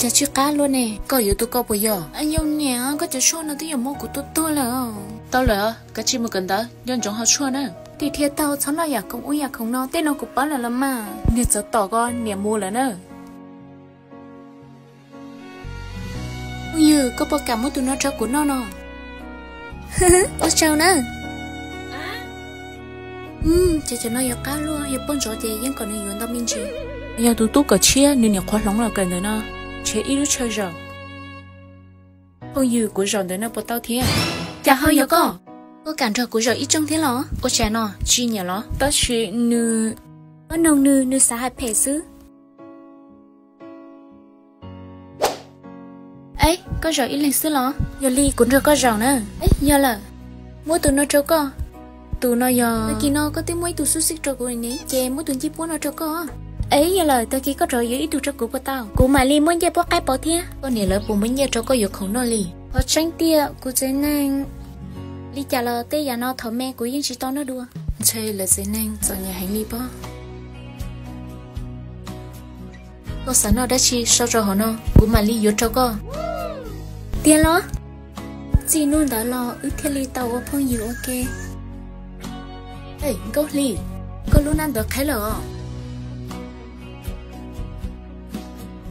Cas tsis qab luaj ne, koj yuav tus koj puas yog? Yoov niam, koj cov tshuaj no twb yuav muab kuv tua tuag lawm. Tau lawm, kav tsij mus kawm ntawv, nco ntsoov haus tshuaj na. Tig dhia tau, txhob noj yam khoom ub yam khoom no, tej no kuv paub lawm los mas. Niag txawv tom ko, niam mus lawm na. Phooj ywg, koj puas kam muab tus no rau kuv noj no? Ua tsaug na. Ces cov no yuav qab luaj, yog poj ntxoog ces yeej kom nws yuav ntau me ntsis. Yog tus tub kawm tshiab nws niam qhuav hloov los kawm ntawm no, tshev ib lub tshaw zaum. Phooj ywg, kuv zaum ntawm no puas tau thiab? Cas ho yog koj? Koj kam nrog kuv zaum ib rooj thiab los? Ua cas no, tsis nyiam los? Tab sis nws, koj noog nws, nws xav hais phem xwb. Eb, koj zaum ib leeg xwb los? Yog li kuv nrog koj zaum na. Eb, yog lawm. Muab tus no rau koj. Tus no yog, tag kis no koj twb muab ib tug xub xib rau kuv ne, ces muab tus ncej puab no rau koj. Eb, yog lawm, tag kis koj rov yuav ib tug rau kuv puas tau? Kuv mam li muab ncej puab qaib pauv thiab. Koj niam lawv puas muab nyiaj rau koj yuav khoom noj li? Qhov tseeb tiag kuv txiv neej, li cas los tej yam no thaum me kuv yeej tsis tau noj dua. Ntshe lawv txiv neej txom nyem heev li pob. Koj xav noj dab tsi sau rau hauv no, kuv mam li yuav rau koj. Tiag los? Txij hnub ntawd los wb thiaj li tau ua phooj ywg ua ke. Nkauj Hli, koj lub hnab ntawd qheb lawm os.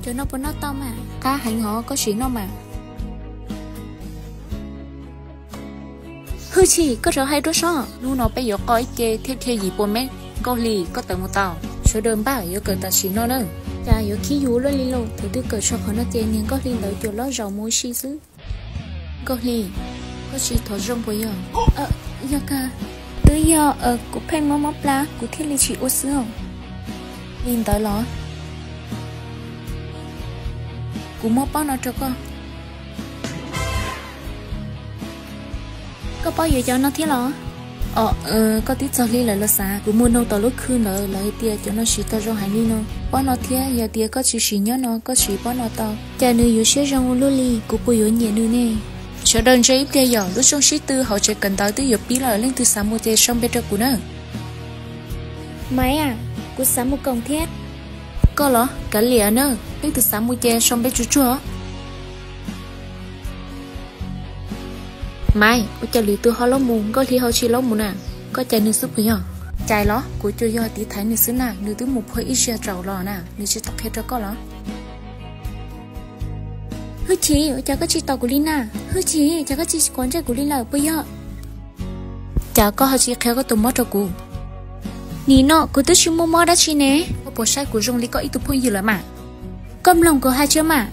Cov no puas noj tau mas? Qab heev hov, koj sim noj mas. Hwj chim, koj rov hais dua seb. Hnub no peb yuav qoj ib ce thiab dhia yim pua mev. Nkauj Hli, koj tawm mus tau. Sawv daws npaj yuav kawm tam sim no na. Cas yuav khib yus luaj li lauj, thaum twg kawm txog qhov no ces niag Nkauj Hli ntawd cuam loj zaum mus ua si xwb. Nkauj Hli, koj tsis thov zoo puas yog? Yog kawg, twb yog kuv pheej mob mob plab kuv thiaj li tsis ua xwb os. Li ntawd los? Kuv muab pob no rau koj. Koj paub yuav cov no thiab los? Os, koj twb txog hli lawm los xav. Kuv mus noog tom lub khw ntawd lawv hais tias cov no siv tau zoo heev li no. Pob no thiab, yog tias koj tsis siv nyob no koj siv pob no tau. Cas nws yuav siab zoo ua luaj li, kuv puas yuav nyiam nws ne? Sawv daws ntsia ib pliag yom, lub rooj sib tw hauv tsev kawm ntawv twb yuav pib lawm, leej twg xav mus ces sau npe rau kuv na. Maiv, kuv xav mus koom thiab. Koj los? Kav liam na, leej twg xav mus ces sau npe tsuag tsuag. Maiv, ua cas lwm tus ho laub mus, Nkauj Hli ho tsis laub mus na? Koj cais nws xwb puas yog? Cais los? Kuv tsuas yog tiv thaiv nws xwb na, nws twb mus phua ib zaug zaum los na, nws tsis tau qhia rau koj los? Hwj chim, ua cas koj tsis tos kuv li na? Hwj chim, cas koj tsis quav ntsej kuv li lawm puas yog? Cas koj ho tsis qhia koj tus mob rau kuv? Nim no kuv twb tsis muaj mob dab tsi ne. Koj puas saib kuv zoo li koj ib tug phooj ywg lawm mas? Koj mloog kuv hais tso mas.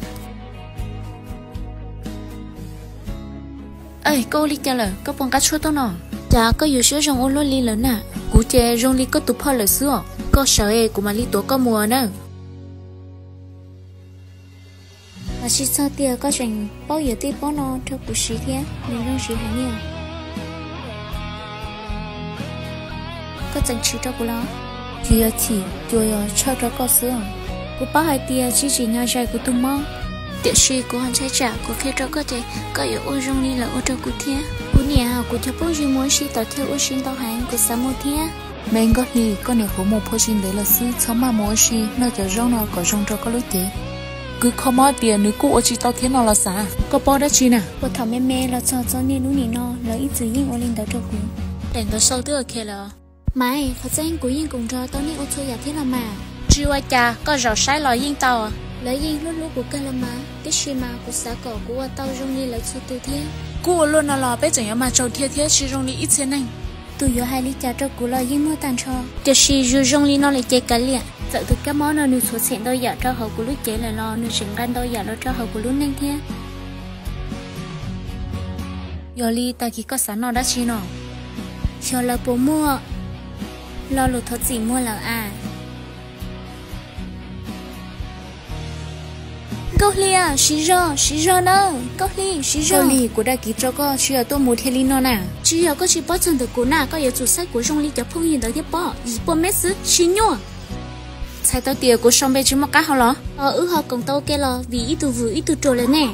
Koj ua li cas lawm, koj puas nqa tshuaj tuaj no? Cas koj yuav siab zoo ua luaj li lawm na? Kuv ces zoo li koj tus phauj lawm xwb os. Koj sawv es kuv mam li tuav koj mus na. Mas tsis txog tias koj tseem paub yuav tej pob no rau kuv siv thiab, nws zoo siv heev li. Koj tseem chim rau kuv los? Tsis yog chim, tsuas yog tshawj rau koj xwb os. Kuv paub hais tias tsis tsim nyog zais kuv tus mob, tiam sis kuv ho ntshai tsam kuv qhia rau koj ces koj yuav ua zoo li lawv ua rau kuv thiab. Kuv niam, kuv cov phooj ywg mus ua si tom chaw ua si ntau heev, kuv xav mus thiab. Me Nkauj Hli, koj niam qhuav mus phua tsis ntev lawm xwb, txhob maj mus ua si, noj cov zaub no kom zoo rau koj lub cev. Kuv kho mob tias nws kuj ua tsis tau thiab no los xav. Koj paub dab tsi na? Puag thaum me me los txog txog niaj hnub nim no lawv ib txwm yeej ua li ntawd rau kuv. Daim ntawv sau twb ok lawm. Maiv, qhov tseeb kuv yeej koom nrog tau nej ua txhua yam thiab los mas. Tsis ua cas, koj zaum saib los yeej tau. Lawv yeej hlub hlub kuv kawg los mas, tiam sis mas kuv xav kom kuv ua tau zoo li lawv txhua tus thiab. Kuj ua luaj no los peb tseem yuav mag tsaus dhia thiab tsis zoo li ib txhia neeg. Tus yuav hais li cas rau kuv los yeej muaj tag nrho. Tiam sis yus zoo li no lawm ces kav liam. Txawm tus kab mob no nws txhuam txhem ntau yam rau hauv kuv lub cev lawm los nws tseem nqa ntau yam los rau hauv kuv lub neej thiab. Yog li tag kis koj xav noj dab tsi no? Xyov lawv puas muaj. Lo lus thov txim muag lawm as. Nkauj Hli, siv zog, siv zog nawb. Nkauj Hli, siv zog. Nkauj Hli, kuv dag kiv rau koj, tsis yog tuaj mus dhia li no na. Tsis yog koj tsis paub txog ntawm kuv na, koj yuav tsum saib kuv zoo li cov phooj ywg ntawd thiab pob, yim pua mev xwb, sis nyuaj. Txhais tau tias kuv sau npe tsis muaj qab hau los? Os, wb ho koom tau ua ke los vim ib tug vwm ib tug ruam lawm ne.